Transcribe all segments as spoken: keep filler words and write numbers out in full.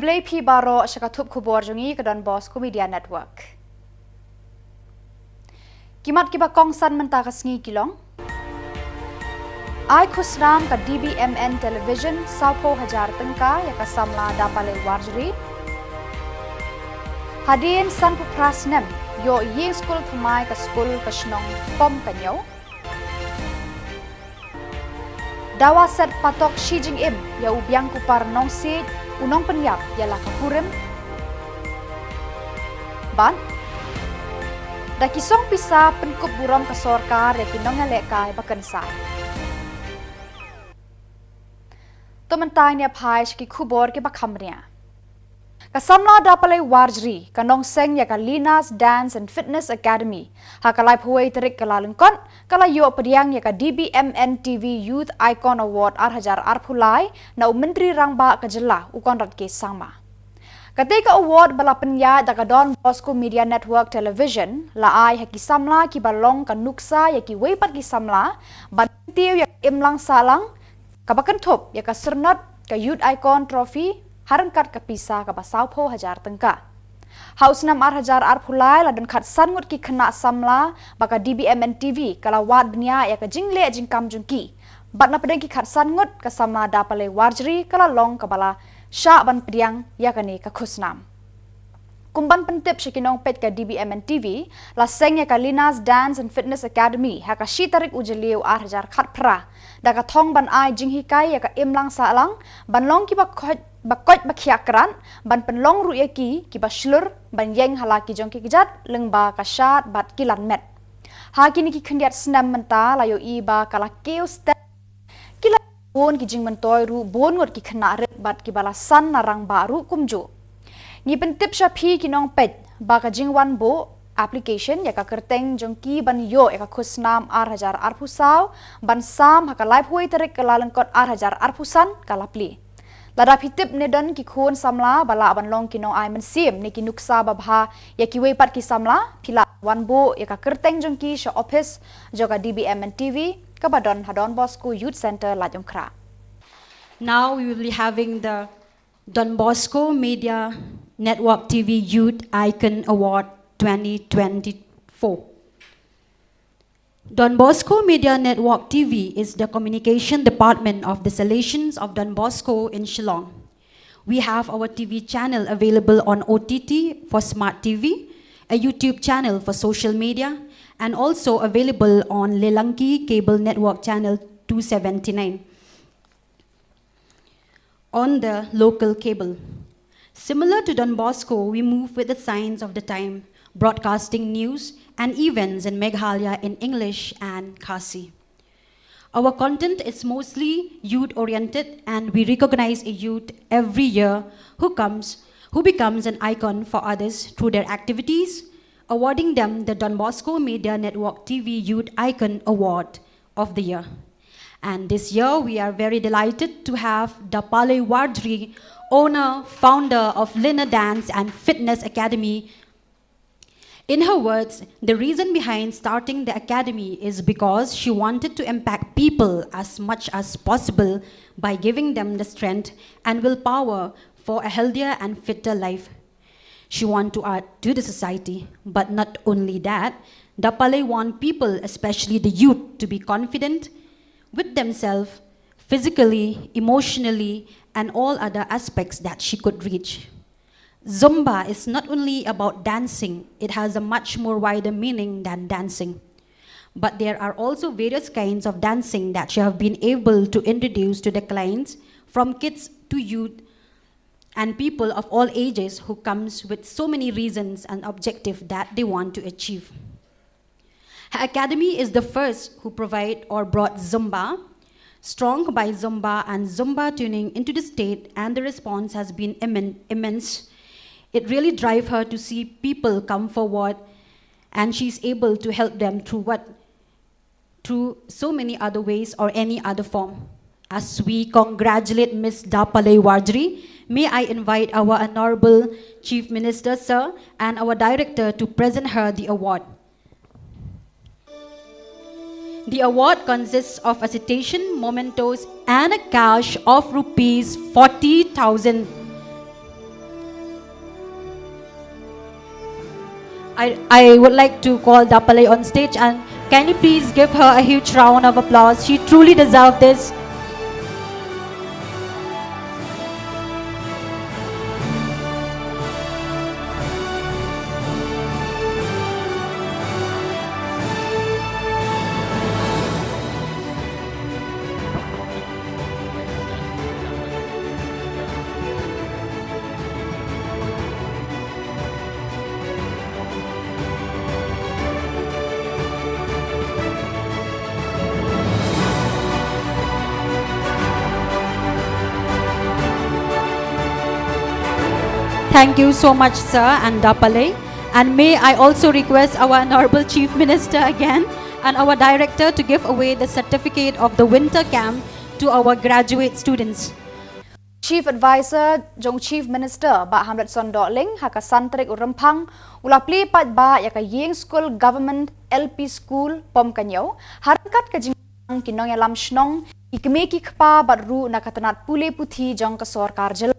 Khublei phi baroh sha ka thup khubor jong ngi ka Don Bosco Media Network. Ki mat kiba kongsan mynta ka sngi ki long: Ai khusnam ka D B M N Television sawphew hajar tyngka ïa ka samla Dapalei Warjri. Hadien sanphew phra snem ïoh ïing skul thymmai ka skul ka shnong Pom ka Ñiew. Dawa set patok shi jingim ïa u biang kupar Nongsiej u nongpynïap ïa la ka kurim. Bad da ki song pisa pynkup burom ka sorkar ïa ki nongïalehkai ba kynsai. To mynta ngin ïa phai sha ki khubor kiba kham bniah. Ka samla Dapalei Warjri, ka nongseng ïa ka Lina's Dance and Fitness Academy, ha ka laiphew wei tarik Kyllalyngkot, ka la ïoh pdiang ïa ka D B M N T V Youth Icon Award ar hajar arphew lai na u Myntri Rangbah ka jylla u Conrad K Sangma. Katei ka award ba la pynïaid da ka Don Bosco Media Network Television la ai ha ki samla kiba long ka nuksa ïa kiwei pat ki samla ban kyntiew ïa ka imlang sahlang kaba kynthup ïa ka syrnod ka Youth Icon Trophy ha ryngkat ka pisa kaba sawphew hajar tyngka. Ha u snem ar hajar arphew lai la don khatsan ngut ki khynnah samla ba ka D B M N T V ka la wad bniah ïa ka jingleh jingkam jong ki. Bad na pdeng ki khatsan ngut ka samla Dapalei Warjri ka la long kaba la shah ban pdiang ïa kane ka khusnam. Kum ban pyntip sha ki nongpeit ka D B M N T V, la seng ïa ka Lina's Dance and Fitness Academy ha ka shi tarik u Jylliew ar hajar khatphra da ka thong ban ai jinghikai ïa ka imlang sahlang, ban long kiba koit ba koit ba khiah krad, ban pynlong ruh ïa ki kiba shlur ban ïeng ha la ki jong ki kjat lyngba ka shad bad ki lan met. Ha kine ki khyndiat snem mynta la ïohi ba ka la kiew stet ki la bun ki jingmyntoi ruh bun ngut ki khynnah rit bad kiba la san na rangbah ruh kumjuh. Ngi pyntip sha phi ki nongpeit ba ka jingwan buh application ïa ka kyrteng jong ki ban ïoh ïa ka khusnam ar hajar arphew saw ban sam ha ka laiphew wei tarik Kyllalyngkot ar hajar arphew san ka la plie. Lada phi tip ne don ki khun samla ba lah ban long ki nongai mynsiem ne ki nuksa babha ïa kiwei pat ki samla, phi lah wan buh ïa ka kyrteng jong ki sha ophis jong ka D B M N T V kaba don ha Don Bosco Youth Centre, Laitumkhrah. Now we will be having the Don Bosco Media Network T V Youth Icon Award twenty twenty-four. Don Bosco Media Network T V is the communication department of the Salesians of Don Bosco in Shillong. We have our T V channel available on O T T for smart T V, a YouTube channel for social media, and also available on Lelanki Cable Network Channel two seventy-nine on the local cable. Similar to Don Bosco, we move with the signs of the time, broadcasting news and events in Meghalaya in English and Khasi. Our content is mostly youth oriented, and we recognize a youth every year who comes, who becomes an icon for others through their activities, awarding them the Don Bosco Media Network T V Youth Icon Award of the Year. And this year, we are very delighted to have Dapalei Warjri, owner, founder of Lina Dance and Fitness Academy. In her words, the reason behind starting the academy is because she wanted to impact people as much as possible by giving them the strength and willpower for a healthier and fitter life. She want to add to the society, but not only that, Dapalei want people, especially the youth, to be confident with themselves, physically, emotionally, and all other aspects that she could reach. Zumba is not only about dancing, it has a much more wider meaning than dancing. But there are also various kinds of dancing that she have been able to introduce to the clients, from kids to youth, and people of all ages who comes with so many reasons and objective that they want to achieve. Her academy is the first who provide or brought Zumba, Strong by Zumba and Zumba tuning into the state, and the response has been immen-, immense. It really drive her to see people come forward, and she's able to help them through what through so many other ways or any other form. As we congratulate Miss Dapalei Warjri, may I invite our Honorable Chief Minister, Sir, and our Director to present her the award. The award consists of a citation, mementos, and a cash of rupees forty thousand. I, I would like to call Dapalei on stage and kindly please give her a huge round of applause. She truly deserves this. Thank you so much, sir and Dapalei. And may I also request our Honorable Chief Minister again and our director to give away the certificate of the winter camp to our graduate students. Chief Advisor jong Chief Minister, Bah Hamletson Dohling, ha ka san tarik u Rymphang, u la plie paidbah ïa ka ïing skul Government L P School Pom Ka Ñiew, ha ryngkat ka jingïalang ki nongïalam shnong, ki kmie ki kpa bad ruh na ka tnat pule puthi jong ka sorkar jylla.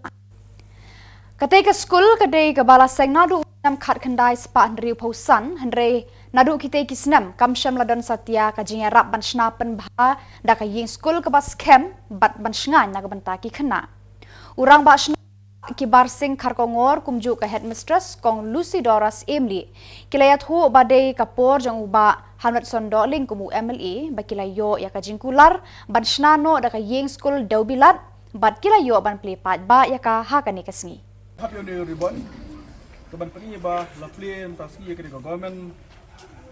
Katei ka skul ka dei kaba la seng naduh u snem khatkhyndai spah hynriewphew san, hynrei naduh kitei ki snem kam shym la don satia ka jingïarap ban shna pynbha da ka ïing skul kaba skhem bad ban shngaiñ na ka bynta ki khynnah. U Rangbah Shnong Kibarsing Kharkongor kumjuh ka headmistress Kong Lucy Doras Emlih ki la ïathuh ba dei ka por jong u Bah Hamletson Dohling kum u M L A ba ki la ïoh ïa ka jingkular ban shna noh da ka ïing skul dewbilat bad ki la ïoh ban plie paidbah ïa ka ha kane ka sngi. Hap ïa une u ribbon kaban pyni ba la plie mynta sngi ïa kane ka government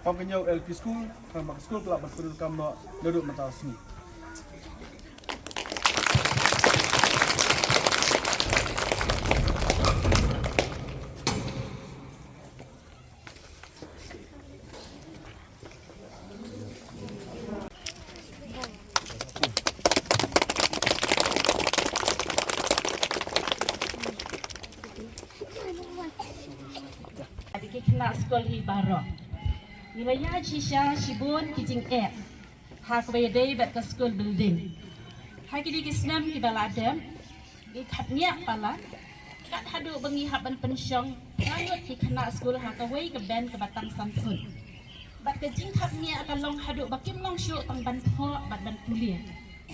Pom Ka Ñiew L P School, kaba ka skul ka lah ban pyndonkam noh naduh mynta sngi. Ki khynnah skul hi baroh. Ngi la ïaid shisha shibun ki jingeh ha kaba ïadei bad ka skul building. Ha kine ki snem kiba la dep, ngi khapngiah palat kat haduh ba ngi hap ban pynshong phra ngut ki khynnah skul ha kawei ka bench kaba tang san thut. Bad ka jingkhapngiah ka long haduh ba kim long shuh tang ban thoh bad ban pule.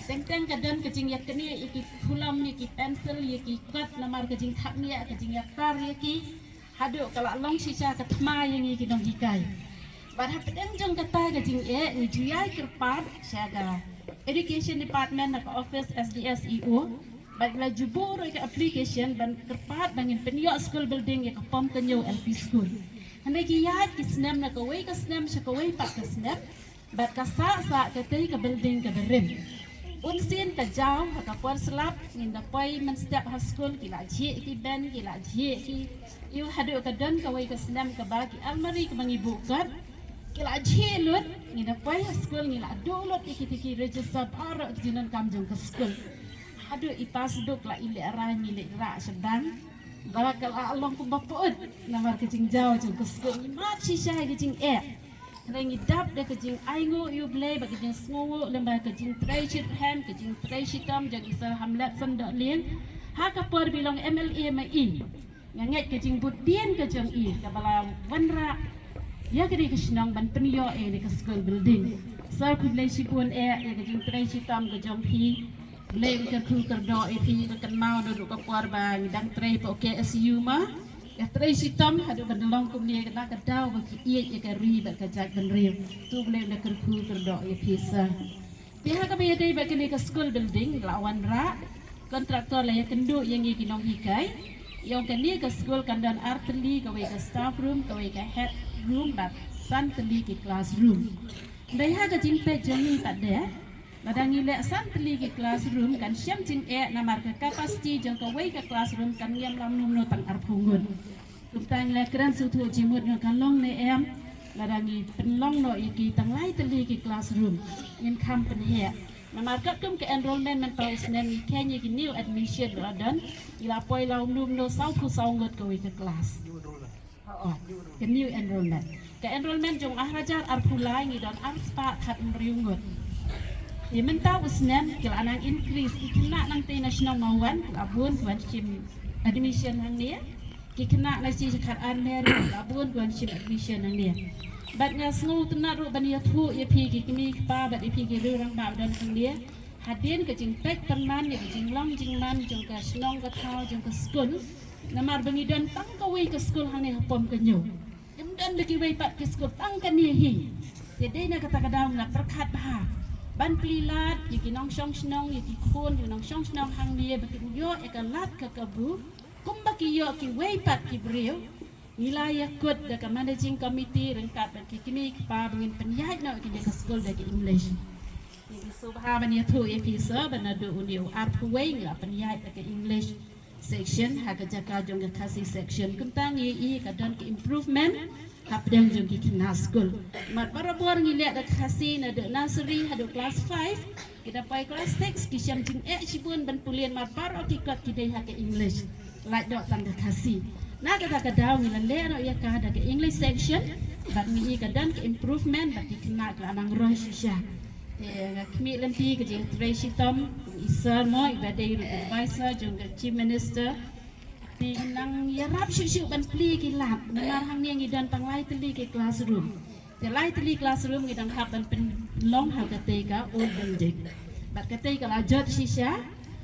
Teng teng ka don ka jingïaknieh ïa ki pulom, ïa ki pensil, ïa ki kot namar ka jingkhapngiah, ka jingïaktar ïa ki. Haduh ka la long shisha ka thma ïa ngi ki nonghikai. Bad hapdeng jong kata ka jingeh ngi ju ïai kyrpad sha ka Education Department na ka office S D S E O. Bad la ju buh ruh ka application ban kyrpad ba ngin pynïoh school building ïa ka Pom Ka Ñiew L P School. Hynrei ki ïaid ki snem na kawei ka snem sha kawei pat ka snem. Bad ka sah sah katei ka building kaba rim. Bunsien ka jaw ha ka por slap ngin da poi mynstep ha skul ki la jhieh ki bench, ki la jhieh ki ïew, haduh ka don kawei ka snem kaba ki almari kaba ngi buh kot ki la jhieh lut. Ngi da poi ha skul ngi la duh lut ïa ki, ki register baroh ki jingdonkam jong ka skul. Haduh i passbook la i lehraiñ ngi leit rah sha bank. Ba ka la long kumba pud namar ka jingjaw jong ka skul. Ngi mad shisha ïa ka jingeh. Hynrei ngi dap da ka jingainguh ïa U Blei bad ka jingsngewnguh lem bad ka jingtrei shitrhem, ka jingtrei shitom jong i Sir Hamletson Dohling. Ha ka por ba i long M L A ma i, nga ngeit ka jingbud dien ka jong i kaba la wanrah ïa kane ka shnong ban pynïoh ïa kane ka school building. Sir, khublei shibun eh ïa ka jingtrei shitom ka jong phi. Blei un kyrkhu kyrdoh ïa phi, ka kynmaw naduh ka por ba ngi dang trei hapoh K S U ma. Ka trei shitom haduh ban da long kumne, ka dang ka daw ba ki ïeit ïa ka ri bad ka jaitbynriew. To Blei un da kyrkhu kyrdoh ïa phi sir. Te ha kaba ïadei bad kane ka school building la wanrah, kontraktor la ïakynduh ïa ngi ki nonghikai. Ïa kane ka school kan don ar tylli, kawei ka staff room, kawei ka head room bad san tylli ki classroom. Dei ha ka jingpeit jong ngi pat de, lada ngi leh san tylli ki classroom kan shem jingeh namar ka capacity jong kawei ka classroom kan ym lam num no tang arphew ngut. Kumta ngi la kren sngewthuh jingmut jong ka long ne em, lada ngi pynlong noh ïa ki tang lai tylli ki classroom ngin kham pynheh. Namar katkum ka enrollment mynta u snem ngi kheiñ ïa ki new admission ba la don, ngi la poi lam num no sawphew saw ngut kawei ka class. Oh, ka new enrollment. Ka enrollment jong ar hajar arphew lai ngi don ar spah khathynriew ngut. Te mynta u snem ki la nang increase, ki khynnah nangtei na shnong Mawwan ki la bun ki wan shim admission hangne. Ki khynnah na shi khat ar mer la bun ki wan shim admission hangne. Bad nga sngew tynnat ruh ban ïathuh ïa phi ki kmie ki kpa bad ïa phi ki riew rangbah ba don hangne. Hadien ka jingpeit pynman ïa ka jinglong jingman jong ka shnong ka thaw jong ka skul. Namar ba ngi don tang kawei ka skul hangne ha Pom Kñiew. Ngim don da kiwei pat ki skul tang kane hi. Te dei na kata ka daw nga pyrkhat bha ban plie lad ïa ki nongshong shnong, ïa ki khun, ïa ki nongshong shnong hangne ba kin ïoh ïa ka lad ka kabu kumba ki ïoh kiwei pat ki briew. Ngi la ïakut da ka managing committee ryngkat bad ki kmie ki kpa ba ngin pynïaid noh ïa kane ka skul da ka English. Ngi sngewbha ban ïathuh ïa phi sir ba naduh une u arphew wei ngi la pynïaid da ka English section ha ka jaka jong ka Khasi section. Kumta ngi ïohi ka don ka improvement hapdeng jong ki khynnah skul. Namar barabor ngi leh da ka Khasi naduh nursery haduh class five. Ki da poi class six ki shem jingeh shibun ban pule namar baroh ki kot ki dei ha ka English. Lait doh tang ka Khasi. Na kata ka daw ngi la leh noh ïa ka da ka English section. Bad ngi ïohi ka don ka improvement bad ki khynnah ki la nang roi shisha. Te nga khmih lynti ka jingtrei shitom i sir mo iba dei ruh advisor jong ka Chief Minister. Te nang ïarap shuh shuh ban plie ki lad namar hangne ngi don tang lai tylli ki classroom. Te lai tylli classroom ngi dang hap ban pynlong ha katei ka old building. Bad katei ka la jot shisha.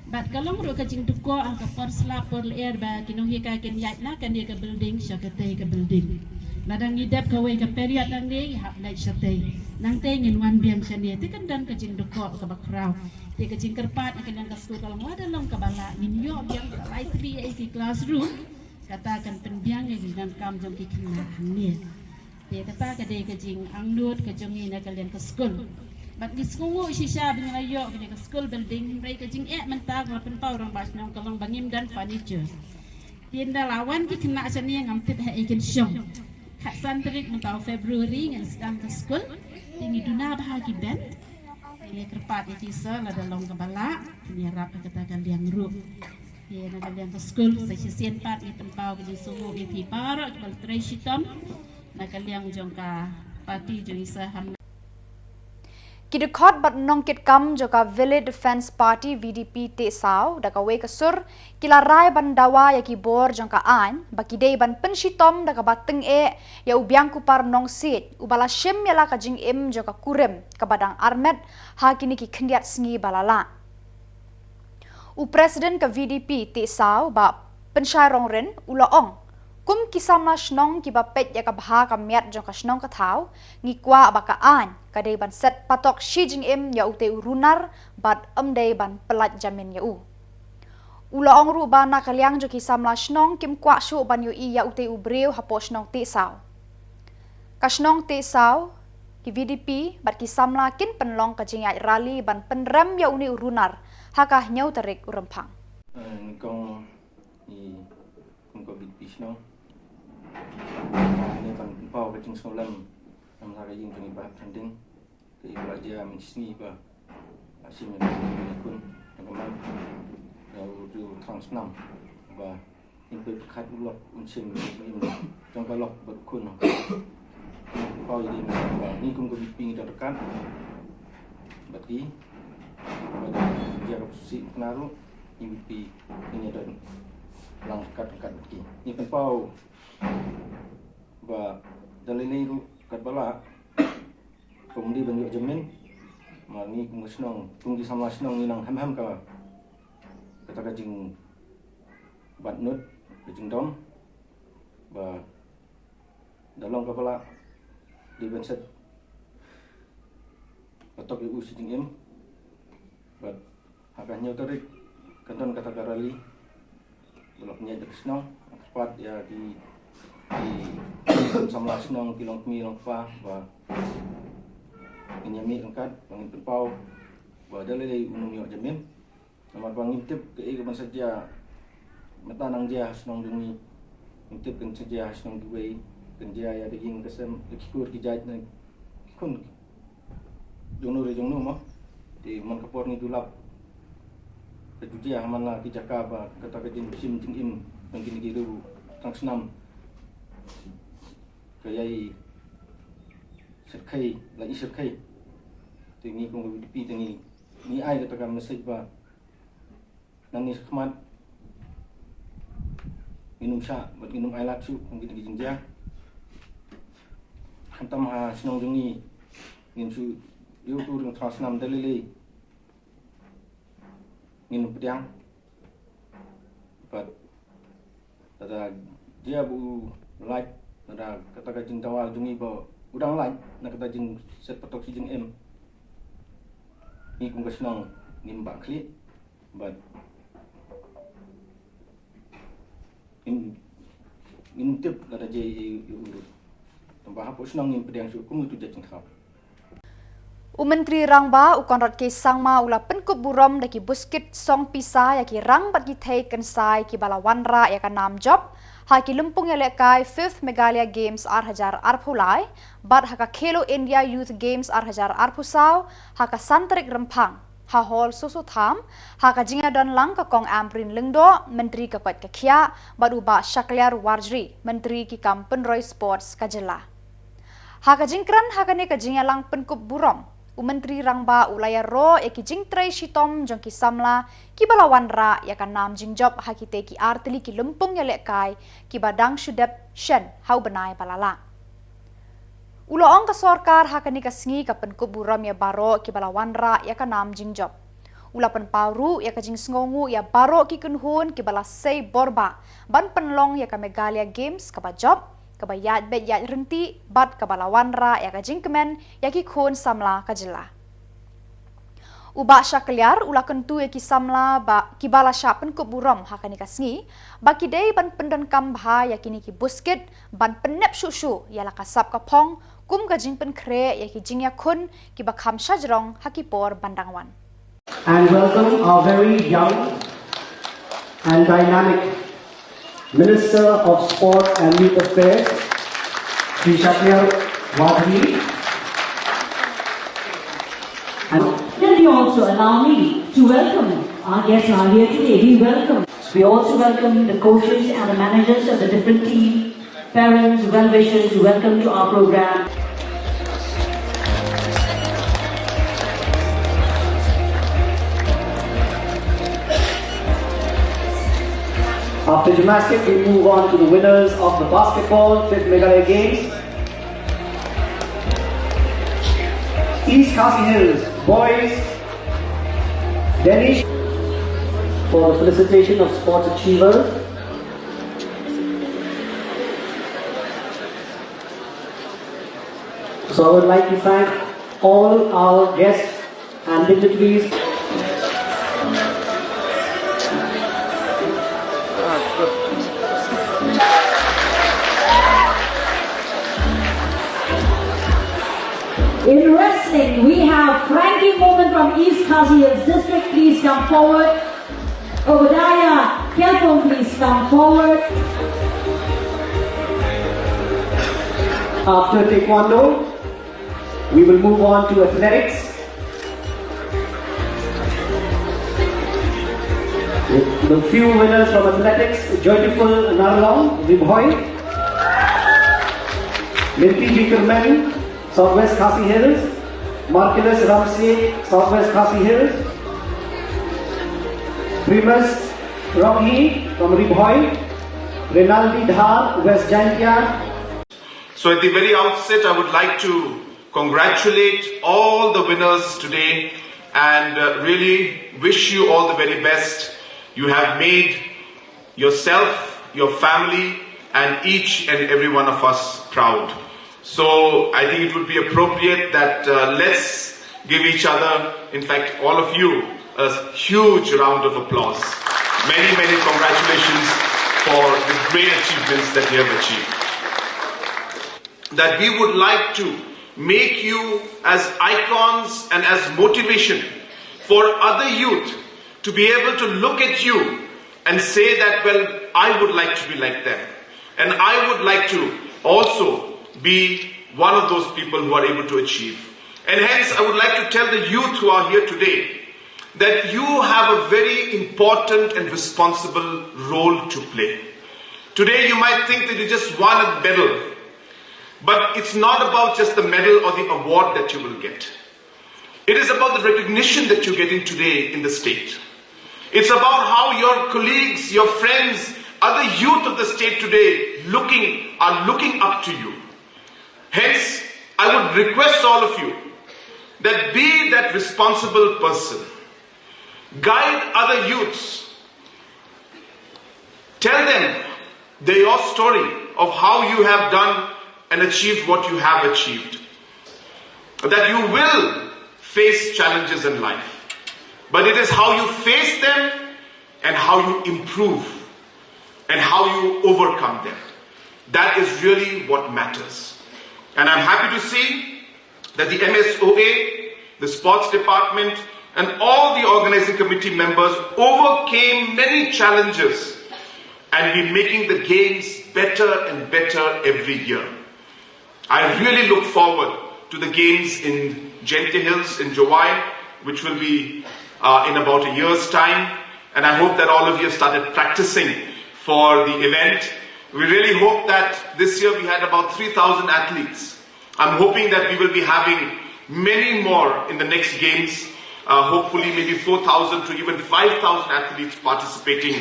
Bad ka long ruh ka jingdukok ha ka por slap por lyer ba ki nonghikai kin ïaid na kane ka building sha katei ka building. Lada ngi dep kawei ka period hangne ngi hap leit shatei. Nangtei ngin wan biang shane te kan don ka jingdukok kaba khraw. Te ka jingkyrpad na ka liang ka skul ka long lada long kaba lah ngin ïoh biang ka lai tylli ïa ki classroom. Kata kan pynbiang ïa ki jingdonkam jong ki khynnah hangne. Te kata ka dei ka jingangnud ka jong ngi na ka liang ka skul. Bad ngi sngewnguh shisha ba ngi la ïoh kane ka skul building hynrei ka jingeh mynta ka la pynpaw rangbah shnong ka long ba ngim don furniture. Te ynda la wan ki khynnah shane ngam tip ha ei kin shong. Khatsan tarik mynta u February ngin sdang ka skul. Te ngi duna bha ki bench. Ngi kyrpad ïa ki sir lada long kaba lah kin ïarap ha kata ka liang ruh. Te na ka liang ka skul sa shisien pat ngi pynpaw ka jingsngewnguh ïa phi baroh kiba la trei shitom na ka liang jong ka party jong i sir Hamna. Ki dkhot bad nongkitkam jong ka Village Defence Party V D P Tehsaw da kawei ka sur ki la rai ban dawa ïa ki bor jong ka aiñ ba ki dei ban pynshitom da kaba tyngeh ïa u Biangkupar Nongsiej uba la shim ïa la ka jingim jong ka kurim kaba dang armet ha kine ki khyndiat sngi ba la lah. U President ka V D P Tehsaw Bah Pynshai Rongrin u la ong, kum ki samla shnong kiba peit ïa ka bha ka miat jong ka shnong ka thaw, ngi kwah ba ka aiñ ka dei ban set patok shi jingim ïa utei u runar bad ym dei ban pyllait jamin ïa u. U la ong ruh ba na ka liang jong ki samla shnong kim kwah shuh ban ïohi ïa utei u briew hapoh shnong Tehsaw. Ka shnong Tehsaw, ki V D P bad ki samla kin pynlong ka jingïaid rally ban pynrem ïa une u runar ha ka hynñiew tarik u Rymphang. Nyngkong i kum ka V D P shnong ne ban pynpaw ka jingsngewlem namar ka ïing jong i Bah Trending. Ka i ba la jia mynshisngi ba la shim ïa ka khun jong ka man ïa u riew thrang snam ba in pyrkhat u lok un shim ïa ka jong ka lok bad u khun. Pau ïa ka ba ngi kum ka V D P ngi don ryngkat bad ki bad jia ka pusi kena ruh ngi V D P ngi don lang ryngkat ryngkat bad ki. Ngi pynpaw ba da lei lei ruh kat ba lah Kum dei ban ïoh jamin, ma ngi kum ka shnong, kum ki samla shnong ngi nang hem hem ka kata ka jingbat nud, ka jingdom ba da long ka ba lah dei ban set patok ïa u shi jingim. Bad ha ka hynñiew tarik kan don kata ka rally. Ba la pynïaid da ka shnong, kyrpad ïa ki, ki samla shnong, ki longkmie longkpa ba ngin ïa mih ryngkat ba ngin pynpaw ba da lei lei un ym ïoh jamin. Namar ba ngim tip kaei kaban sa jia mynta nang jia ha shnong jong ngi. Ngim tip kan sa jia ha shnong kiwei, kan jia ïa ka ïing ka sem, ka ki kur ki jait na ki khun. Jongno re jongno mo. Te man ka por ngi dulap ka jujia ha man la ki jaka ba kata ka jingshim jingim jong kine ki riew tang snam ka ïai syrkhei la i syrkhei. Te ngi kum ka V D P te ngi ngi ai kata ka message ba nangne shakhmat Ngin ym shah bad ngin ym ailad shuh kum kita ki jingjia. Khamtam ha shnong jong ngi, ngin shu ïoh tu ring thaw snam da lei lei. Ngin ym pdiang. Bad lada jia ba u lait, lada kata ka jingdawa jong ngi ba u dang lait na kata jingset patok shi jingim, ngi kum ka shnong ngim bah khlieh. Bad ngim, ngim tip lada jia ïa u ruh. Tangba hapoh shnong ngim pdiang shuh kum utu jait jingthaw. U Myntri Rangbah u Conrad K Sangma u la pynkup burom da ki buskit song pisa ïa ki rang bad ki thei kynsai kiba la wanrah ïa ka nam jop ha ki lympung ïalehkai Fifth Meghalaya Games ar hajar arphew lai bad ha ka Khelo India Youth Games ar hajar arphew saw ha ka Santrik Rymphang, ha Hall Soso Tham, ha ka jingïadon lang ka Kong Ampareen Lyngdoh, Myntri ka koit ka khiah, bad u Bah Shakliar Warjri, Myntri ki kam pynroi sports ka jylla. Ha ka jingkren ha kane ka jingïalang pynkup burom, u Myntri Rangbah u la ïaroh ïa ki jingtrei shitom jong ki samla kiba la wanrah ïa ka nam jingjop ha kitei ki artylli ki lympung ïalehkai kiba dang shu dep shen ha u bnai ba la lah. U la ong ka sorkar ha kane ka sngi ka pynkup burom ïa baroh kiba la wanrah ïa ka nam jingjop. U la pynpaw ruh ïa ka jingsngewnguh ïa baroh ki kynhun kiba la sei bor bah ban pynlong ïa ka Meghalaya Games kaba jop, kaba ïaid beit ïaid ryntih bad kaba la wanrah ïa ka jingkmen ïa ki khun samla ka jylla. U Bah Shakliar u la kyntu ïa ki samla ba kiba la shah pynkup burom ha kane ka sngi ba ki dei ban pyndonkam bha ïa kine ki buskit ban pynnep shuh shuh ïa la ka sap ka phong kum ka jingpynkhreh ïa ki jingïakhun kiba kham shajrong ha ki por ban dang wan. And welcome our very young and dynamic Minister of Sports and Youth Affairs, Shri Shakliar Warjri. And can you also allow me to welcome our guests who are here today? We welcome. We also welcome the coaches and the managers of the different team, parents, well-wishers, welcome to our program. After gymnastics, we move on to the winners of the basketball, fifth Meghalaya Games. East Khasi Hills, boys, Danish, for the felicitation of sports achievers. So I would like to thank all our guests and dignitaries. In wrestling, we have Frankie Momin from East Khasi Hills District. Please come forward. Obadiah Kelpong, please come forward. After taekwondo, we will move on to athletics. The few winners from athletics, Joyful Narlong, Ri Bhoi. Minty Jinkermen, Southwest Khasi Hills. Marcellus Ramsey, Southwest Khasi Hills. Primus Ronghi from Ri Bhoi. Renaldi Dhar, West Jaintia. So at the very outset, I would like to congratulate all the winners today and, uh, really wish you all the very best. You have made yourself, your family, and each and every one of us proud. So I think it would be appropriate that, uh, let's give each other, in fact, all of you, a huge round of applause. Many, many congratulations for the great achievements that you have achieved. That we would like to make you as icons and as motivation for other youth to be able to look at you and say that, "Well, I would like to be like them. And I would like to also be one of those people who are able to achieve." And hence, I would like to tell the youth who are here today that you have a very important and responsible role to play. Today, you might think that you just won a medal, but it's not about just the medal or the award that you will get. It is about the recognition that you're getting today in the state. It's about how your colleagues, your friends, Other youth of the state today looking are looking up to you. Hence, I would request all of you that be that responsible person. Guide other youths. Tell them their story of how you have done and achieved what you have achieved. That you will face challenges in life, but it is how you face them and how you improve and how you overcome them. That is really what matters. And I'm happy to see that the M S O A, the sports department, and all the organizing committee members overcame many challenges, and we're making the games better and better every year. I really look forward to the games in Jaiñtia Hills in Jowai, which will be uh, in about a year's time. And I hope that all of you have started practicing for the event. We really hope that this year we had about three thousand athletes. I'm hoping that we will be having many more in the next games. Uh, hopefully, maybe four thousand to even five thousand athletes participating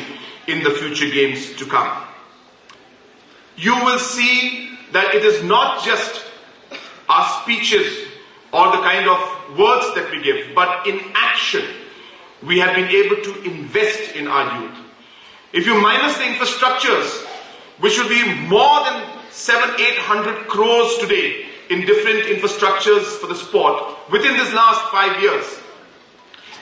in the future games to come. You will see that it is not just our speeches or the kind of words that we give, but in action, we have been able to invest in our youth. If you minus the infrastructures, which will be more than seven, eight hundred crores today in different infrastructures for the sport within this last five years,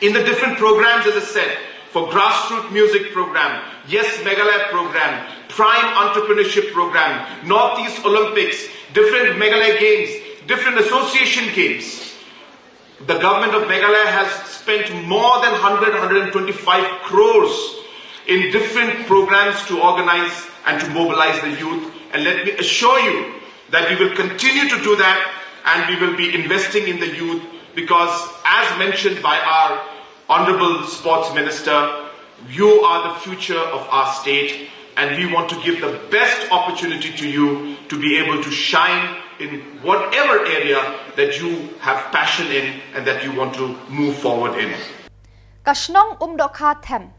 in the different programs, as I said, for grassroots music program, Yes Meghalaya program, Prime Entrepreneurship program, Northeast Olympics, different Meghalaya games, different association games. The government of Meghalaya has spent more than one hundred, one hundred twenty-five crores in different programs to organize and to mobilize the youth. And let me assure you that we will continue to do that, and we will be investing in the youth because, as mentioned by our Honorable Sports Minister, you are the future of our state, and we want to give the best opportunity to you to be able to shine in whatever area that you have passion in and that you want to move forward in. Ka shnong Umdohkha Them,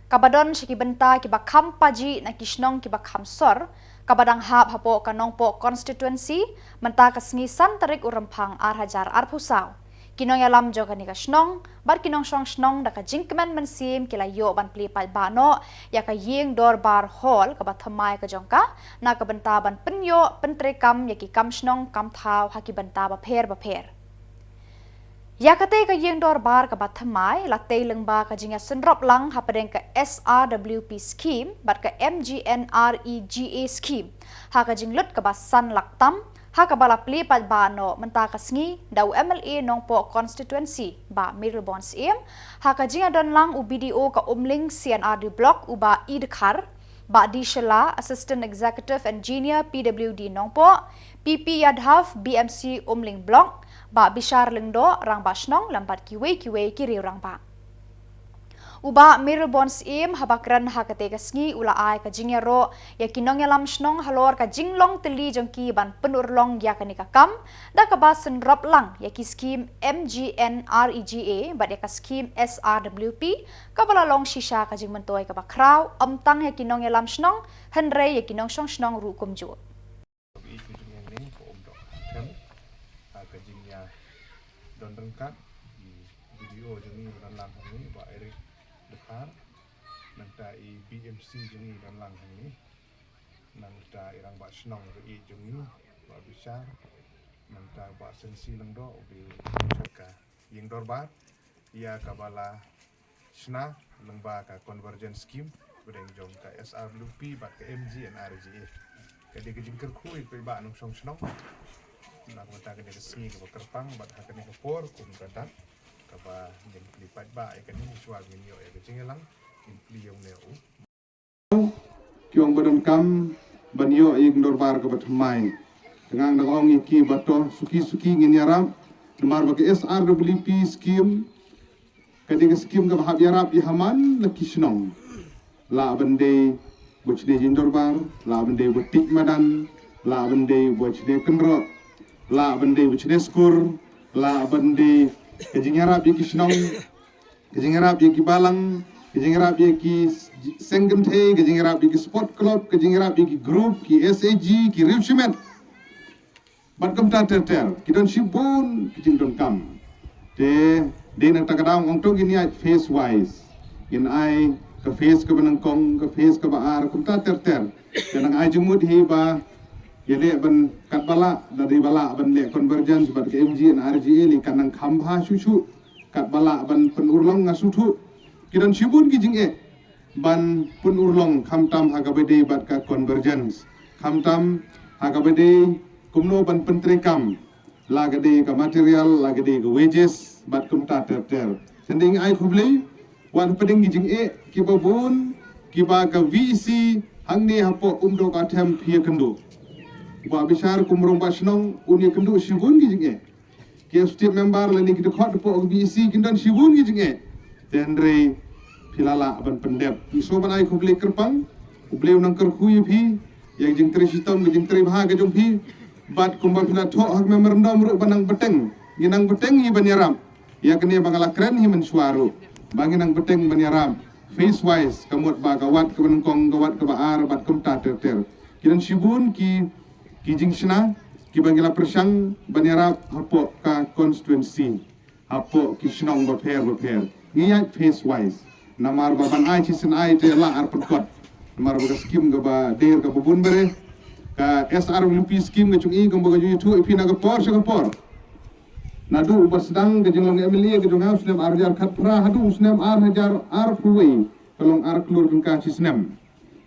kaba don sha ki bynta kiba kham pajih na ki shnong kiba kham sor, kaba dang hap hapoh ka Nongpoh constituency, mynta ka sngi san tarik u Rymphang ar hajar arphew saw. Ki nongïalam jong kane ka shnong bad ki nongshong shnong da ka jingkmen mynsiem ki la ïoh ban plie paidbah noh ïa ka ïing dorbar hall kaba thymmai ka jong ka, na ka bynta ban pynïoh pyntreikam ïa ki kam shnong kam thaw ha ki bynta bapher bapher. Ïa katei ka ïing dorbar kaba thymmai la tei lyngba ka jingïasynrop lang hapdeng ka S R W P scheme bad ka M G N R E G A scheme ha ka jinglut kaba san lak tam, ha kaba la plie paidbah noh mynta ka sngi da u M L A Nongpoh constituency Bah Mayralborn Syiem, ha ka jingïadon lang u B D O ka Umling C and R D block u Bah E Dkhar, Bah D Shylla, Assistant Executive Engineer P W D Nongpoh, P P Yadav, B M C Umling Block, Bah Bishar Lyngdoh, Rangbah Shnong, lem bad kiwei kiwei ki riew rangbah. U Bah Mayralborn Syiem haba kren ha katei ka sngi u la ai ka jingïaroh ïa ki nongïalam shnong halor ka jinglong tylli jong ki ban pynurlong ïa kane ka kam, da kaba synrop lang ïa ki scheme M G N R E G A bad ïa ka scheme S R W P, kaba la long shisha ka jingmyntoi kaba khraw, ym tang ïa ki nongïalam shnong, hynrei ïa ki nongshong shnong ruh kumjuh. Ïa ka jingïaroh ne ka Umdohkha Them, ha ka jingïadon ryngkat i B D O jong ngi ba don lang hangne, Bah Eric Dkhar, nangta i B M C jong ngi ba don lang hangne, nangta i Rangbah Shnong ba ïeit jong ngi, Bah Bishar, nangta Bah Sensi Lyngdoh, u dei u shaka ïing dorbar, ïa kaba la shna lyngba ka convergence scheme, pdeng jong ka S R W P bad ka M G N R E G A. Ka dei ka jingkyrkhu ïa ki paidbah nongshong shnong. Na ka bynta kane ka sngi kaba kyrpang bad ha kane ka por kum ka dak kaba ngin plie paidbah ïa kane, shuwa ngin ïoh ïa ka jingïalang, ngin plie ïa une u Ki ong ba donkam ban ïoh ïing dorbar kaba thymmai. Te nga dang ong ïa ki ba to suki suki ngin ïarap. Namar ba ka S R W P scheme, ka dei ka scheme kaba hap ïarap ïa ha man la ki shnong. Lah ban dei ba shne ïing dorbar, lah ban dei ba tik madan, lah ban dei ba shne kynroh, lah ban dei ba shne skur, lah ban dei ka jingïarap ïa ki shnong, ka jingïarap ïa ki balang, Ka jingïarap ïa ki seng kynthei, ka jingïarap ïa ki sport club, ka jingïarap ïa ki group, ki S A G, ki riew shimet. Bad kumta ter ter, ki don shibun ki jingdonkam. Te, dei na kata ka daw ong to ngin ïaid phase wise. Ngin ai ka phase kaba nyngkong, ka phase kaba ar, kumta ter ter. Te nang ai jingmut hi ba, ïa dei ban katba lah, da dei ba lah ban leh convergence bad ka M G and R G A lei kan nang kham bha shuh shuh. Katba lah ban pynurlong nga sngewthuh. Ki don shibun ki jingeh ban pynurlong khamtam ha kaba dei bad ka convergence. Khamtam ha kaba dei kumno ban pyntreikam. La ka dei ka material, la ka dei ka wages, bad kumta ter ter. Te ngin ai khublei, wat hapdeng ki jingeh, kiba bun, kiba ka V E C, hangne hapoh Umdong Kathem phi ïakynduh. Bah Bishar kum rangbah shnong, un ïakynduh shibun ki jingeh. Ki executive member lane ki dkhot hapoh ka V E C kin don shibun ki jingeh. Te hynrei phi la lah ban pyndep. Ngi sngewbha ban ai khublei kyrpang. U Blei un nang kyrkhu ïa phi. Ïa ka jingtrei shitom, ka jingtrei bha ka jong phi. Bad kumba phi la thoh ha ka memorandum ruh ba nang bteng. Ngi nang bteng hi ban ïarap. Ïa kane ba nga la kren hi mynshuwa ruh. Ba ngi nang bteng ban ïarap. Phase wise, ka mut ba ka wat kaba nyngkong, ka wat kaba ar, bad kumta ter ter. Ki don shibun ki ki jingshna, kiba ngi la pyrshang ban ïarap hapoh ka constituency, hapoh ki shnong bapher bapher. Ngi ïaid phase wise. Namar ba ban ai shisien ai te la ar pynkot. Namar ba ka skim kaba der kaba bun bha re. Ka S R W P skim ka jong i kumba ka jong i thuh i phi na ka por sha ka por. Naduh ba sdang ka jinglong M L A ka jong nga u snem ar hajar khatphra haduh u snem ar hajar arphew wei ka long ar klur tyngka shi snem.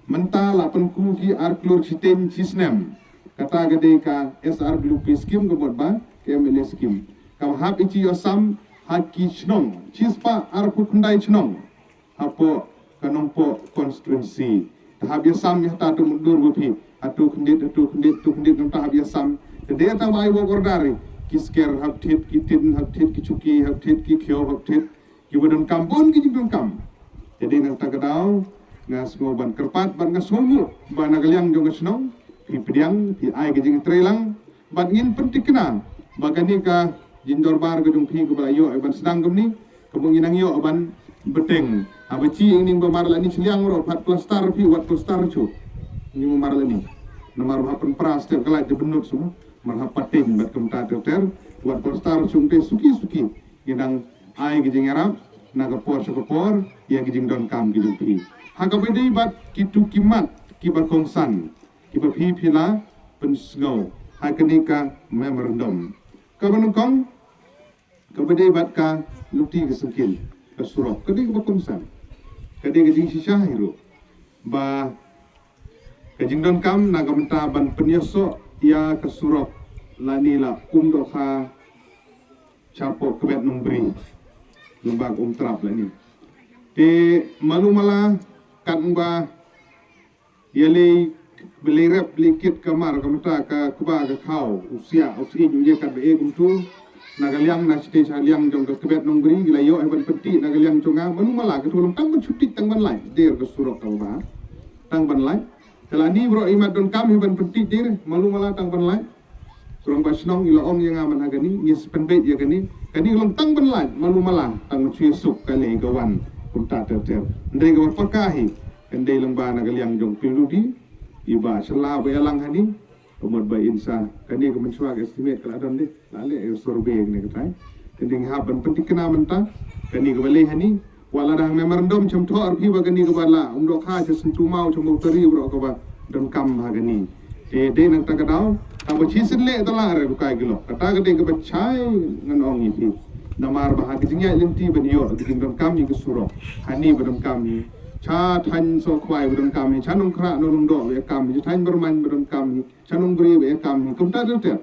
Mynta la pynku ki ar klur shiteng shi snem. Kata ka dei ka S R W P skim ka mut ba ka M L A skim. Ka hap i chi ïoh sam ha ki shnong. Shispah arphew khyndai shnong. Hapoh ka Nongpoh constituency. Ta hap ïa sam ïa ta tu mundur ba phi. Atu khyndiat, atu khyndiat, atu khyndiat ngam ta hap ïa sam. Te dei tang ba ai work order. Ki sker hap thied, ki tin hap thied, ki chuki hap thied, ki khiew hap thied. Kiba donkam bun ki jingdonkam. Te dei na kata ka daw nga sngew ban kyrpad bad nga sngewnguh ba na ka liang jong ka shnong phi pdiang phi ai ka jingtreilang bad ngin pyntikna ba kane ka jingdorbar ka jong phi kaba la ïoh ban sdang kumne kaba ngin nang ïoh ban bteng. Haba chi ïing ning ba mar la ni shiliang ruh pat plastar phi wat plastar chu. Ni mar la ni. Namar ba pynpra step ka la jabnut semua. Mar ha patin bad kumta ter ter wat plastar chung te suki suki. Ngin nang ai ki jingïarap na ka por sha ka por ïa ki jingdonkam ki jong phi. Ha kaba dei bad kitu ki mat kiba kongsan kiba phi phi la pynsngew ha kane ka memorandum. Kaba nyngkong kaba dei bad ka luti ka sengkil ka surok ka dei kaba kongsan ka dei ka jingshisha hi ruh ba ka jingdonkam na ka bynta ban pynïasoh ïa ka surok lane la Umdoh Kha shapoh Kbet Nongbri. Lem bad Umtrap lane. Te malu mala katba ïalei ba lei rep lei kit ka mar ka mynta ka kba ka khaw u siah u siej u ïa katba e kumtu. Na ka liang na shatei sha liang jong ka Kbet Nongbri ki la ïoh ban pynti na ka liang jong nga malu mala ka tu long tang ban shuti tang ban lait der ka surok ka ba tang ban lait. Te lani bro i mat donkam hi ban pynti dir malu mala tang ban lait. Surok ba shnong i la ong ïa nga man ha kani ngi spen beit ïa kani. Kani long tang ban lait malu mala tang ban shu suk ka lei ka wan kumta ter ter. Ndei ka ba paka hi kan dei long ba na ka liang jong piludi i ba shala ba ïa lang hani. Ka mut ba insa kani ka mynshuwa ka estimate ka la don dei la leh ïa survey kani ka tai. Kan dei nga hap ban pyntikna mynta kani ka ba lei hani. Wat la dang memorandum cham thoh arphi ba kani ka ba la Umdoh Kha cha Syntu Maw cha Mawtari bro ka ba donkam ha kani. Te dei nang ta ka daw ta ba chi sien leh ta la re bukai ki lok kata ka dei ka ba chai ngan ong ïa phi. Namar ba ha ka jingïaid lynti ban ïoh ka jingdonkam ïa ka surok hani ba donkam hi. Cha Thaiñ Sohkhwai ba donkam hi cha Nongkhrah Nongdoh ba ïa kam hi cha Thaiñ Byrmain ba donkam hi. Cha Nongbri ba ïa kam hi kumta ter ter.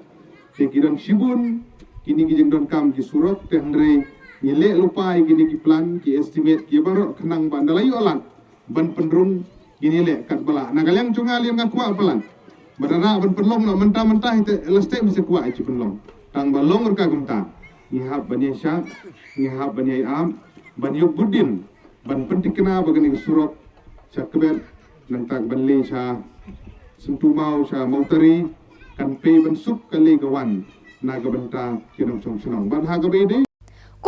Te ki don shibun kini ki jingdonkam ki surok te hynrei ngi leh lypa ïa kini ki plan ki estimate ki baroh khnang ba nda la ïoh lad ban pynrung kini leh katba lah na ka liang jong nga lei nga kwah palat ba da rah ban pynlong noh mynta mynta hi te last time se kwah ïa chi pynlong tang ba long rka kumta. Ngi hap ban ïa shah ngi hap ban ïa ap ban ïoh budin ban pyntikna ba kani ka surok cha Kbet nangta ban leit cha Syntu Maw cha Mawtari kan pei ban suk ka lei ka wan na ka bynta ki nongshong shnong ban ha ka bei dei.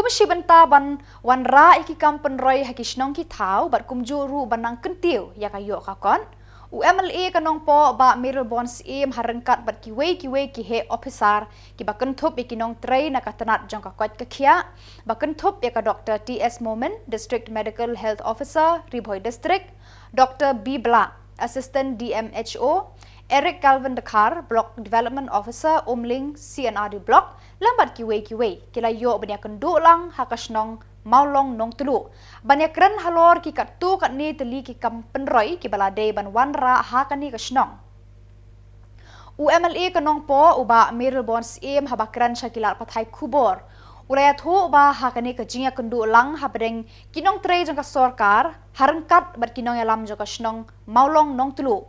Kum shi bynta ban wanrah ïa ki kam pynroi ha ki shnong ki thaw bad kumjuh ruh ban nang kyntiew ïa ka ïoh ka kot, u M L A ka Nongpoh Bah Mayralborn Syiem ha ryngkat bad kiwei kiwei ki heh ophisar kiba kynthup ïa ki nongtrei na ka tnat jong ka koit ka khiah, ba kynthup ïa ka Doctor T S Momin, District Medical Health Officer, Ri Bhoi District, Doctor B Blah, Assistant D M H O, Eric Calvin Dkhar, Block Development Officer, Umling C and R D Block, lem bad kiwei kiwei ki la ïoh ban ïakynduh lang ha ka shnong Mawlong Nongtluh ban ïakren halor ki katto katne tylli ki kam pynroi kiba la dei ban wanrah ha kane ka shnong. U M L A ka Nongpoh u Bah Mayralborn Syiem haba kren sha ki lad pathai khubor u la ïathuh ba ha kane ka jingïakynduh lang hapdeng ki nongtrei jong ka sorkar ha ryngkat bad ki nongïalam jong ka shnong Mawlong Nongtluh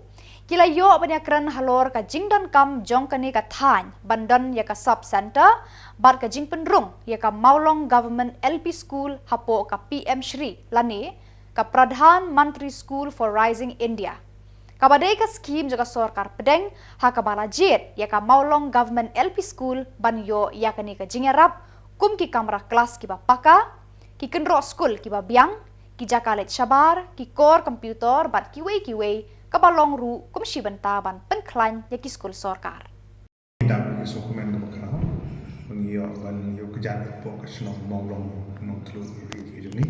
ki la ïoh ban ïakren halor ka jingdonkam jong kane ka thaiñ ban don ïa ka sub center bad ka jingpynrung ïa ka Mawlong Government L P School hapoh ka P M Shri lane ka Pradhan Mantri School for Rising India, kaba dei ka skhim jong ka sorkar pdeng ha kaba la jied ïa ka Mawlong Government L P School ban ïoh ïa kane ka jingïarap kum ki kamra klas kiba paka, ki kynroh skul kiba biang, ki jaka leit shabar, ki kor computer bad kiwei kiwei, kaba long ruh kum shi bynta ban pynkhlaiñ ïa ki skul sorkar. Dap ïa ka sngewkmen kaba khraw ba ngi ïoh ban ïoh kjat hapoh ka shnong Mawlong Nongtluh ïa ka jong ngi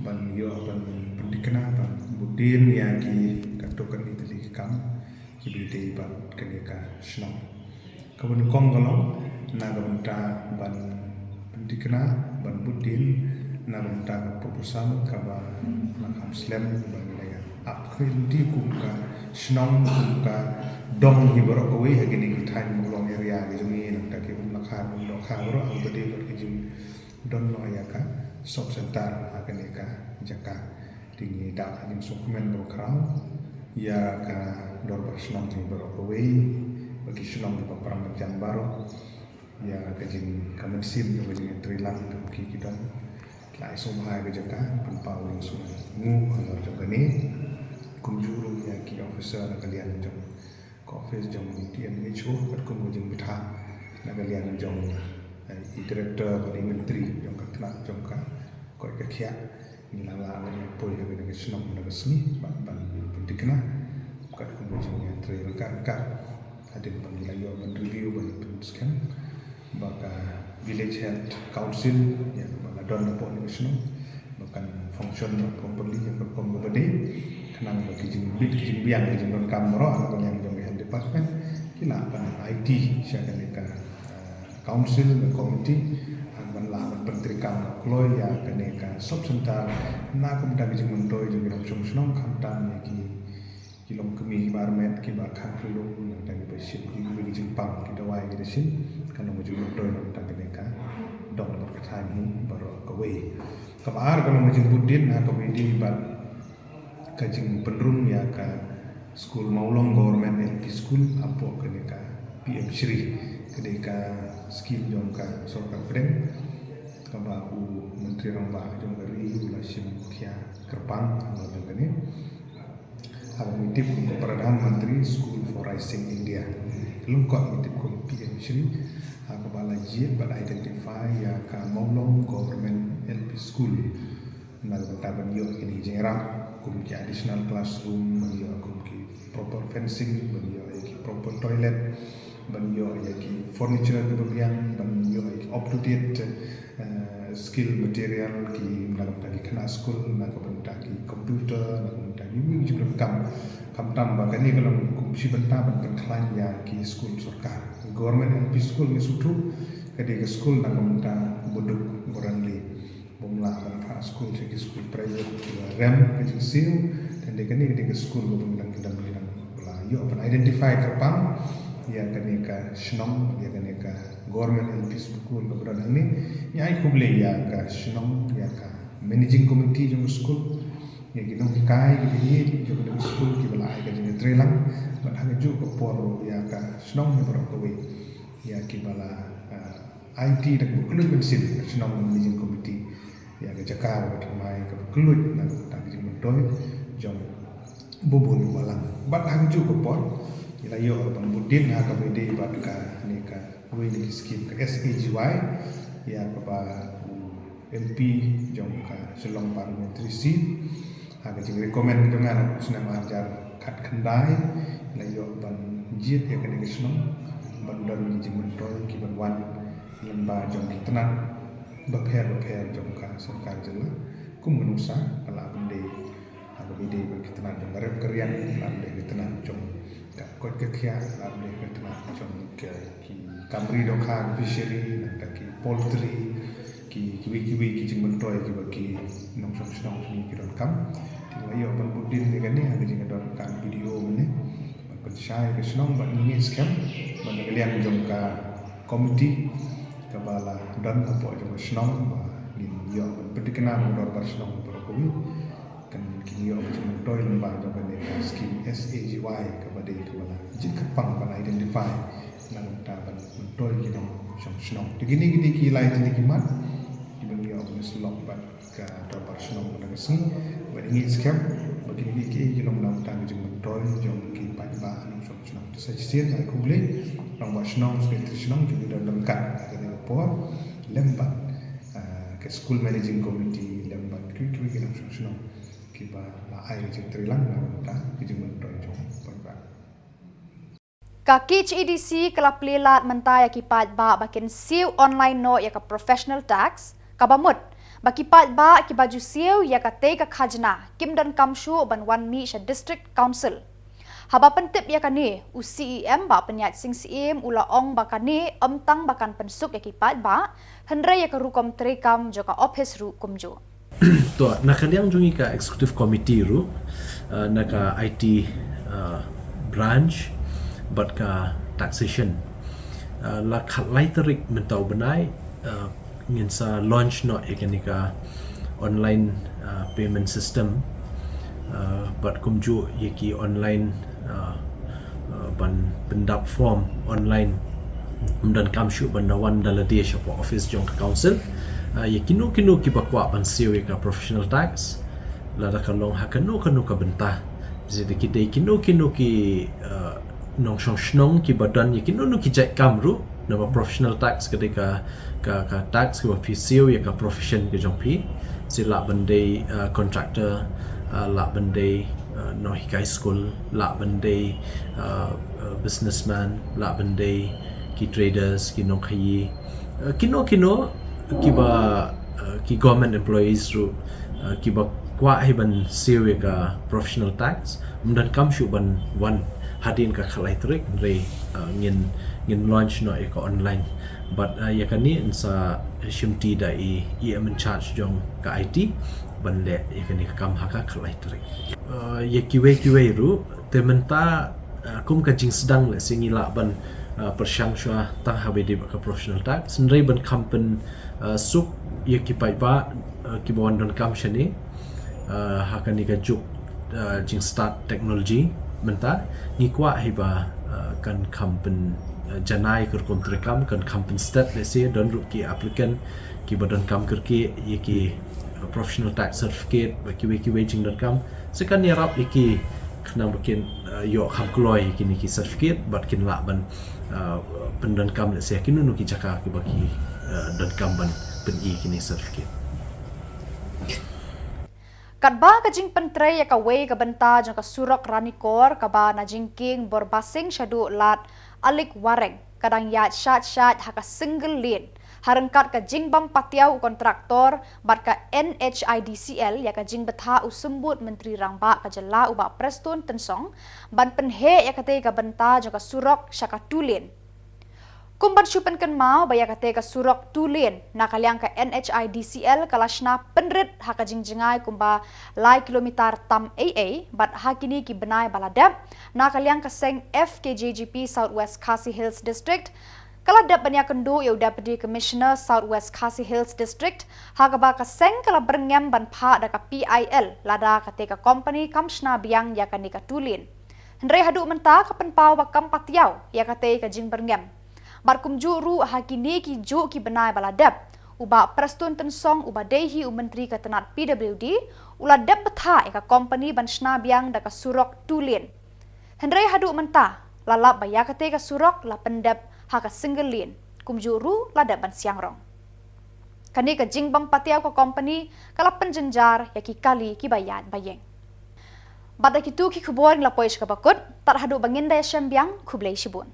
ban ïoh ban pynthikna ban bud dien ïa ki katto katne tylli ki kam kiba ïadei bad kane ka shnong. Kaba nyngkong ka long na ka bynta ban pynthikna ban bud dien na ka bynta ka proposal kaba la kham slem ba ngi la ïa ap kyrpang kum ka shnong kum ka dong hi baroh kawei ha kine ki thaiñ Mawlong area ki jong ngi, nangta ki Umlakha Umdohkha baroh ha kaba dei bad ka jingdon noh ïa ka sub center ha kane ka jaka. Te ngi dap ha jingsngewkmen kaba khraw ïa ka dorbar shnong jong ngi baroh kawei bad ki shnong kiba para marjan baroh ïa ka jing ka mynsiem jong ka jingïatreilang kaba ki ki don. Ki la ai sngewbha ïa ka jaka, pynpaw ïa ka sngewbha halor jong kane. Kumjuh ruh ïa ki officer na ka liang jong ka office jong D M H O katkum ka jingbthah na ka liang jong i director bad i myntri jong ka tnat jong ka koit ka khiah. Ngi la lah ban ïa poi ha kane ka shnong na ka sngi bad ban pynthikna katkum ka jingïatrei ryngkat ryngkat. Hadien ba ngi la ïoh ban review ban pynskhem ba ka village health council ïa kaba la don hapoh kane ka shnong ba kan function properly ïa ka rukom kaba dei. Khnang ba ki jingbit ki jingbiang ki jingdonkam baroh na ka liang jong ka health department ki lah ban aiti sha kane ka council ka committee ban lah ban pyntreikam kloi ïa kane ka sub center na ka bynta ka jingmyntoi jong ki nongshong shnong khamtam ïa ki ki longkmie kiba armet kiba kha khyllung nangta kiba shim ki kiba ki jingpang ki dawai ki da shim. Ka long ka jingmyntoi nangta kane ka dong bad ka thaiñ hi baroh kawei. Kaba ar ka long ka jingbud dien ha kaba ïadei bad ka jingpynrung ïa ka skul Mawlong Government L P School hapoh kane ka P M Shri, ka dei ka skim jong ka sorkar pdeng kaba u Myntri Rangbah jong ka ri u la shim khia kyrpang halor jong kane. Ha kaba ngi tip kum ka Pradhan Mantri School for Rising India. Ka lyngkot ngi tip kum P M Shri, ha kaba la jied bad identify ïa ka Mawlong Government L P School na ka bynta ban ïoh ïa kine ki jingïarap kum ki additional classroom, ban ïoh kum ki proper fencing, ban ïoh ïa ki proper toilet, ban ïoh ïa ki furniture kiba biang, ban ïoh ïa ki up to date skill material ki na ka bynta ki khynnah skul, na ka bynta ki computer, na ka bynta ki wei ki jingdonkam. Khamtam ba kane ka long kum shi bynta ban pynkhlaiñ ïa ki skul sorkar. Government L P school ngi sngewthuh ka dei ka skul na ka bynta ba duk ba rangli. Bym lah ban phah skul sha ki skul private kiba rem ka jingsiew. Te hynrei kane ka dei ka skul kaba ngi dang ki dang ki dang ba la ïoh ban identify kyrpang ïa kane ka shnong, ïa kane ka Government L P School kaba don hangne. Ngi ai khublei ïa ka shnong, ïa ka managing committee jong ka skul, ïa ki nonghikai kiba ïeit jong ka skul kiba la ai ka jingïatreilang bad ha kajuh ka por ruh ïa ka shnong hi baroh kawei ïa kiba la aiti da kaba kylluid mynsiem ka shnong managing committee ïa ka jaka kaba thymmai kaba kylluid na ka bynta ka jingmyntoi jong u bun u balang. Bad ha kajuh ka por ngi la ïoh ban bud dien ha kaba ïadei bad kane kawei na ki skim ka S A G Y ïa kaba u M P jong ka Shillong Parliamentary Seat. Ha ka jingrecommend ka jong nga ha u snem ar hajar khatkhyndai, la ïoh ban jied ïa kane ka shnong ban don ki jingmyntoi kiban wan lyngba jong ki tnat bapher bapher jong ka sorkar jylla. Kum ka nuksa ka la ban dei ha kaba ïadei bad ki tnat jong ka rep ka riang, ka la ban dei ki tnat jong ka koit ka khiah, ka la ban dei ki tnat jong ka, ki kam ri dohkha, fishery, nangta ki poultry, ki, kiwei kiwei ki jingmyntoi kiba ki nongshong shnong jong ngi ki donkam. Te nga ïoh ban bud dien ïa kane ha ka jingdon ka video mynne ban pynshai ïa ka shnong, bad ngi ngeit skhem ba na ka liang jong ka committee kaba la don hapoh jong ka shnong ba ngin ïoh ban pynthikna bad ka dorbar shnong baroh kawei. Kan kin ïoh ka jingmyntoi lyngba jong kane ka skim S A G Y kaba dei kaba la jied kyrpang ban identify na ka bynta ban myntoi ki nongshong shnong. Te kine ki dei ki lai tylli ki mat kiba ngi ïoh ban ïasyllok bad ka dorbar shnong mynta ka sngi. Bad ngi ngeit skhem ba kine ki, ki, ki long na ka bynta ka jingmyntoi jong ki paidbah nongshong shnong. Te sa shisien ai khublei rangbah shnong, secretary shnong, jong ki don ryngkat ha kane ka por, lem bad, ah, ka school managing committee, lem bad kiwei kiwei ki nongshong shnong kiba la ai ka jingtreilang na ka bynta ka jingmyntoi jong paidbah. Ka K H A D C ka la plie lad mynta ïa ki paidbah ba kin siew online noh ïa ka professional tax, kaba mut ba ki paidbah kiba ju siew ïa katei ka khajna kim donkam shuh ban wan mih sha District Council. Haba pyntip ïa kane, u C E M Bah Pynïaid Sing Syiem u la ong ba kane ym tang ba kan pynsuk ïa ki paidbah, hynrei ïa ka rukom treikam jong ka ophis ruh kumjuh. To, na ka liang jong ngi ka executive committee ruh, uh, na ka I T, uh, branch bad ka taxation, uh, la khatlai tarik mynta u bnai, uh, ngin sa launch noh ïa kane ka online, uh, payment system, uh, bad kumjuh ïa ki online, uh, uh, ban pyndap form online. Ym donkam shuh ban da wan da lade shapoh office jong ka council. Uh, ïa kino kino kiba kwah ban siew ïa ka professional tax, lada ka long ha kano kano ka bynta. Lada ki dei kino kino ki, uh, nongshong shnong kiba don ïa kino kino ki jait kam ruh, namar professional tax ka dei ka, ka, ka tax kaba phi siew ïa ka profession ka jong phi. Te lah ban dei, uh, contractor, uh, lah ban dei, uh, nonghikai skul, lah ban dei, uh, uh, businessman, lah ban dei ki traders, ki nongkhaii, uh, kino kino kiba, uh, ki government employees ruh, uh, kiba kwah hi ban siew ïa ka professional tax, ym donkam shuh ban wan hadien ka khatlai tarik, hynrei, uh, ngin, ngin launch noh ïa ka online. Bad, uh, ïa kane yn sa shimti da i E M in charge jong ka I T ban leh ïa kane ka kam ha ka khatlai tarik. Uh, ïa kiwei kiwei ruh, te mynta, uh, kum ka jingsdang lehse ngi lah ban, uh, pyrshang shuwa tang haba ïadei bad ka professional tax, hynrei ban kham pyn, uh, suk ïa ki paidbah, uh, kiba wan donkam shane, uh, ha kane ka juk, uh, jingstad technology mynta, ngi kwah hi ba, uh, kan kham pyn, uh, janai ka rukom treikam, kan kham pynstet lehse don ruh ki applicant kiba donkam kyrkieh ïa ki, uh, professional tax certificate bad kiwei kiwei jingdonkam. Te kan ïarap ïa ki khnang ba kin, uh, ïoh kham kloi ïa kine ki certificate bad kin lah ban, uh, pyndonkam lehse ha kino kino ki jaka kiba ki, uh, donkam ban pyni kine certificate. Katba ka jingpyntrei ïa kawei ka bynta jong ka surok Ranikor kaba na jingkieng Borbasing shaduh Lad Alik Wareng ka dang ïaid shait shait ha ka single lane, ha ryngkat ka jingbym patiaw u kontraktor bad ka N H I D C L ïa ka jingbthah u Symbud Myntri Rangbah ka jylla u Bah Prestone Tynsong ban pynheh ïa katei ka bynta jong ka surok sha ka two lane. Kum ban shu pynkynmaw ba ïa katei ka surok two lane na ka liang ka N H I D C L ka la shna pynrit ha ka jingjngai kumba lai kilometer tam ei ei, bad ha kine ki bnai ba la dep, na ka liang ka seng F K J G P South West Khasi Hills District ka la dep ban ïakynduh ïa u Deputy Commissioner South West Khasi Hills District, ha kaba ka seng ka la byrngem ban phah da ka P I L lada katei ka company kam shna biang ïa kane ka two lane. Hynrei haduh mynta ka pynpaw ba kam patiaw ïa katei ka jingbyrngem. Bad kumjuh ruh ha kine ki juh ki bnai ba la dep, u Bah Prestone Tynsong uba dei hi u Myntri ka tnat P W D u la dep bthah ïa ka company ban shna biang da ka surok two lane. Hynrei haduh mynta la lap ba ïa katei ka surok la pyndep ha ka single lane, kumjuh ruh la dep ban siang rong. Kane ka jingbym patiaw ka kompani ka la pynjynjar ïa ki kali kiba ïaid ba ïeng. Bad da kitu ki khubor ngi la poi sha kaba kut, tad haduh ba ngin da ïashem biang, khublei shibun.